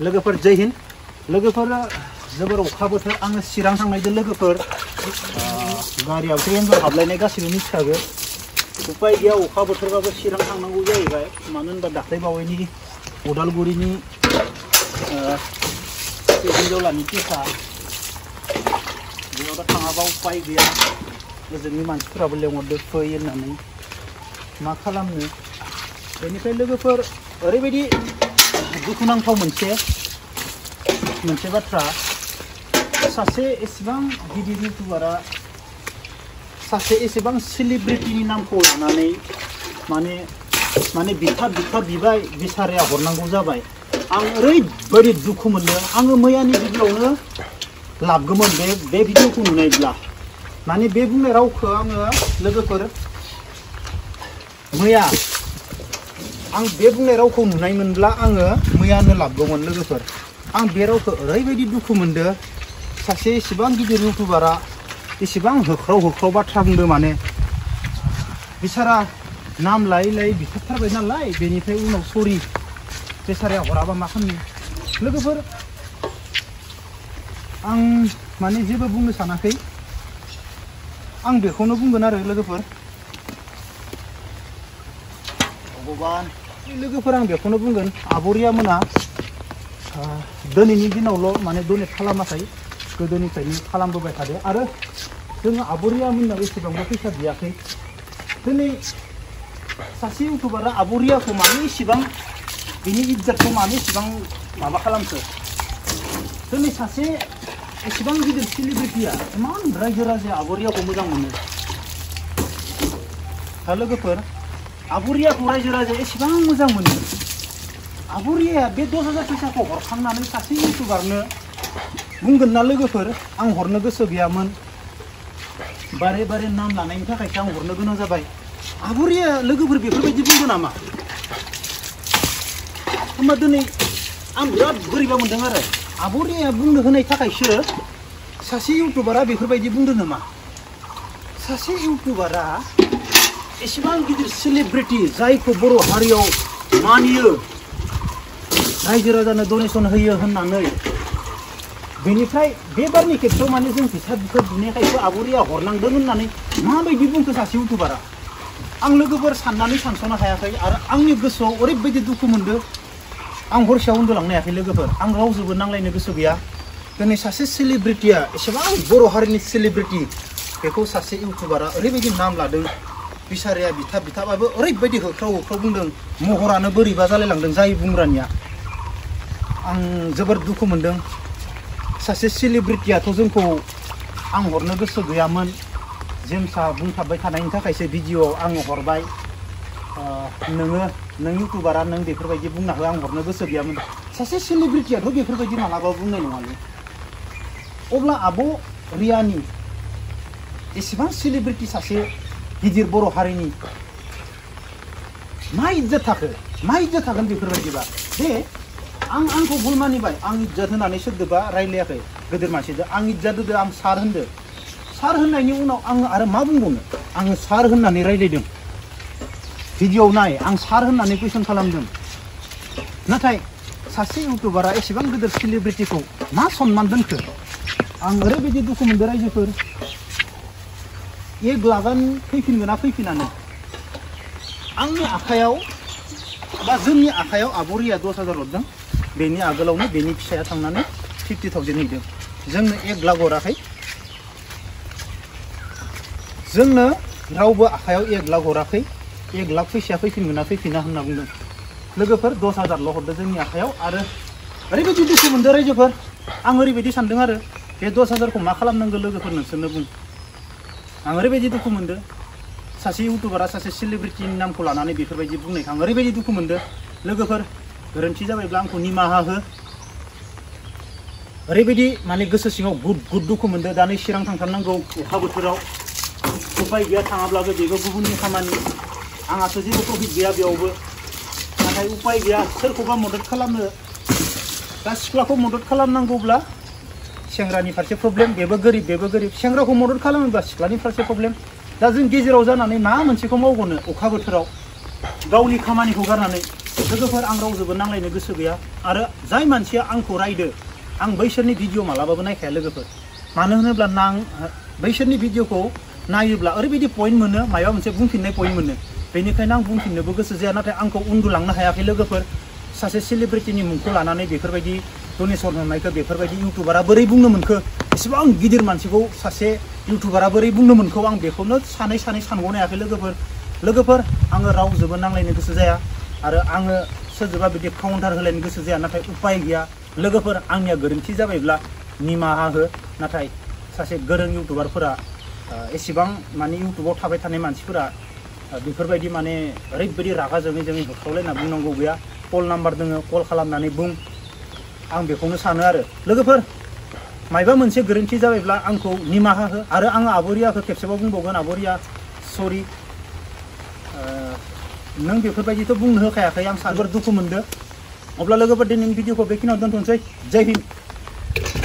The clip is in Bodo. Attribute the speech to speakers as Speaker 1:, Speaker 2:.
Speaker 1: लोगोफोर जय हिंद लोगोफोर जोबोर अखा बोथोर आङो चिरां थांनायदो लोगोफोर गारियावथ' एन्जर हाबलायनाय गासिबो मिथिखागो उपाय गैया अखा बोथोरबाबो चिरां थांनांगौ जाहैबाय मानो होनबा दाख्लै बावैनि उदालगुरिनि हिनजावलानि केसा बेयाव दा थाङाबा उपाय गैया ओजोंनि मानसिफोराबो लेंहरदो फै होननानै मा खालामनो बेनिफ्राय लोगोफोर ओरैबायदि दुखुनांथाव मोनसे बाथ्रा सासे एसेबां गिदिर इउटुबारा सासे एसेबां सेलिब्रिटिनि नामखौ लानानै माने बिफा बिबाय बिसाराया हरनांगौ जाबाय आं ओरैबायदि दुखु मोनदों आङो मैयानि भिडिअआवनो लाबगौमोन बे भिडिअखौ नुनायब्ला माने बे बुंनाय रावखौ आङो लोगोफोर मैया आं बे बुंनाय रावखौ नुनायमोनब्ला आङो मैयानो लाबगौमोन लोगोफोर आं बे रावखौ ओरैबायदि दुखु मोनदों सासे एसेबां गिदिर इउटुबारा एसेबां होख्राव बाथ्रा बुंदों माने बिसारा नाम लायै बिथारबाय नालाय बेनिफ्राय उनाव सरि बेसाराया हराबा मा खालामनो लोगोफोर आं माने जेबो बुंनो सानाखै आं बेखौनो बुंगोन आरो लोगोफोर भगवान लोगोफोर आं बेखौनो बुंगोन आबरिया मोना दिनैनि दिनावल' माने डनेट खालामाखै गोदोनिफ्रायनो खालामबोबाय थादों आरो जोङो आबरिया मोननाव एसेबांबो फैसा दियाखै दिनै सासे इउटुबारा आबरियाखौ मानो इसेबां बिनि इज्जतखौ मानो इसेबां माबा खालामखो दिनै सासे एसेबां गिदिर सेलिब्रिटिया इमान रायजो राजाया आबरियाखौ मोजां मोनो दा लोगोफोर आबरियाखौ रायजो राजाया एसेबां मोजां मोनो आबरियाया बे 10,000 फैसाखौ हरखांनानै सासे इउटुबारनो बुंगोन ना लोगोफोर आं हरनो गोसो गैयामोन बारे नाम लानायनि थाखायसो आं हरनो गोनां जाबाय आबरिया लोगोफोर बेफोरबायदि बुंगोन नामा होमबा दिनै आं बिराद बोरैबा मोनदों आरो आबरिया बुंनो होनाय थाखायसो सासे इउटुबारा बेफोरबायदि बुंदों नामा सासे इउटुबारा एसेबां गिदिर सेलिब्रिटि जायखौ बर' हारियाव मानियो रायजो राजानो डनेसन होयो होननानै बेनिफ्राय बे बारनि खेबसेयाव माने जों फैसा बिनायखायसो आबरिया हरनांदों होननानै माबायदि बुंखो सासे इउटुबारा आं लोगोफोर साननानै सानस'नो हायाखै आरो आंनि गोसोआव ओरैबायदि दुखु मोनदों आं हरसेयाव उन्दुलांनो हायाखै लोगोफोर आं रावजोंबो नांलायनो गोसो गैया दिनै सासे सेलिब्रिटिया एसेबां बर' हारिनि सेलिब्रिटि बेखौ सासे इउटुबारा ओरैबायदि नाम लादों बिसाराया बिथाबाबो ओरैबायदि होख्राव बुंदों महरानो बोरैबा जालायलांदों जाय बुंग्रानिया आं जोबोर दुखु मोनदों सासे सेलिब्रिटियाथ' जोंखौ आं हरनो गोसो गैयामोन जेमसा बुंथाबबाय थानायनि थाखायसो भिडिअआव आङो हरबाय नों इउटुबारा नों बेफोरबायदि बुंना हो आं हरनो गोसो गैयामोन सासे सेलिब्रिटियाथ' बेफोरबायदि मालाबाबो बुंनाय नङालै अब्ला आब' रियानि एसेबां सेलिब्रिटि सासे गिदिर बर' हारिनि मा इज्जत थागोन बेफोरबायदिबा दे आंखौ भुल मानिबाय आं इज्जत होनानै सोरदोबा रायलायाखै गिदिर मानसिजों आं इज्जत होदो आं सार होनदो सार होननायनि उनाव आङो आरो मा बुंबावनो आङो सार होननानै रायलायदों भिडिअआव नाय आं सार होननानै कुइसन खालामदों नाथाय सासे इउटुबारा एसेबां गिदिर सेलिब्रिटिखौ मा सनमान दोनखो आं ओरैबायदि दुखु मोनदों रायजोफोर 1 लाखआन फैफिनगोना फैफिनानो आंनि आखायाव बा जोंनि आखायाव आबरिया 10,000 हरदों बेनि आगोलावनो बेनि फिसाया थांनानै 50,000 हैदों जोंनो 1 लाख हराखै जोंनो रावबो आखायाव 1 लाख हराखै 1 लाख फैसाया फैफिनगोना फैफिना होनना बुंदों लोगोफोर 10,000ल' हरदों जोंनि आखायाव आरो ओरैबायदि दुखु मोनदों रायजोफोर आं ओरैबायदि सानदों आरो बे 10,000खौ मा खालामनांगौ लोगोफोर नोंसोरनो बुं आं ओरैबायदि दुखु मोनदों सासे इउटुबारा सासे सेलिब्रिटिनि नामखौ लानानै बेफोरबायदि बुंनायखौ आं ओरैबायदि दुखु मोनदों लोगोफोर गोरोन्थि जाबायब्ला आंखौ निमाहा हो ओरैबायदि माने गोसो सिङाव गुद दुखु मोनदों दा नै चिरां थांथारनांगौ अखा बोथोराव उपाय गैया थाङाब्लाबो बेबो गुबुननि खामानि आंहाथ' जेबो प्रफिट गैया बेयावबो नाथाय उपाय गैया सोरखौबा मदद खालामनो दा सिख्लाखौ मदद खालामनांगौब्ला सेंग्रानि फारसे प्रब्लेम बेबो गोरिब सेंग्राखौ मदद खालामोब्ला सिख्लानि फारसे प्रब्लेम दा जों गेजेराव जानानै मा मोनसेखौ मावगोनो अखा बोथोराव गावनि खामानिखौ गारनानै लोगोफोर आं रावजोंबो नांलायनो गोसो गैया आरो जाय मानसिया आंखौ रायदो आं बैसोरनि भिडिअ मालाबाबो नायखाया लोगोफोर मानो होनोब्ला बैसोरनि भिडिअखौ नायोब्ला ओरैबायदि पइन्ट मोनो माबा मोनसे बुंफिननाय पइन्ट मोनो बेनिखायनो आं बुंफिननोबो गोसो जाया नाथाय आंखौ उन्दुलांनो हायाखै लोगोफोर सासे सेलिब्रिटिनि मुंखौ लानानै बेफोरबायदि डनेसन हरनायखौ बेफोरबायदि इउटुबारा बोरै बुंनो मोनखो एसेबां गिदिर मानसिखौ सासे इउटुबारा बोरै बुंनो मोनखो आं बेखौनो सानै सानग'नो हायाखै लोगोफोर आङो रावजोंबो नांलायनो गोसो जाया आरो आङो सोरजोंबा बिदि काउन्टार होलायनो गोसो जाया नाथाय उपाय गैया लोगोफोर आंनिया गोरोन्थि जाबायब्ला निमाहा हो नाथाय सासे गोरों इउटुबारफोरा एसेबां माने इउटुबाव थाबाय थानाय मानसिफोरा बेफोरबायदि माने ओरैबायदि रागा जोङै होख्रावलायना बुंनांगौ गैया कल नाम्बार दोङो कल खालामनानै बुं आं बेखौनो सानो आरो लोगोफोर मायबा मोनसे गोरोन्थि जाबायब्ला आंखौ निमाहा हो आरो आङो आब'रियाखौ खेबसेबाव बुंबावगोन आब'रिया सरि नों बेफोरबायदिथ' बुंनो होखायाखै आं जोबोर दुखु मोनदों अब्ला लोगोफोर दिनैनि भिडिअखौ बेखिनियाव दोनथ'नोसै जय हिन्द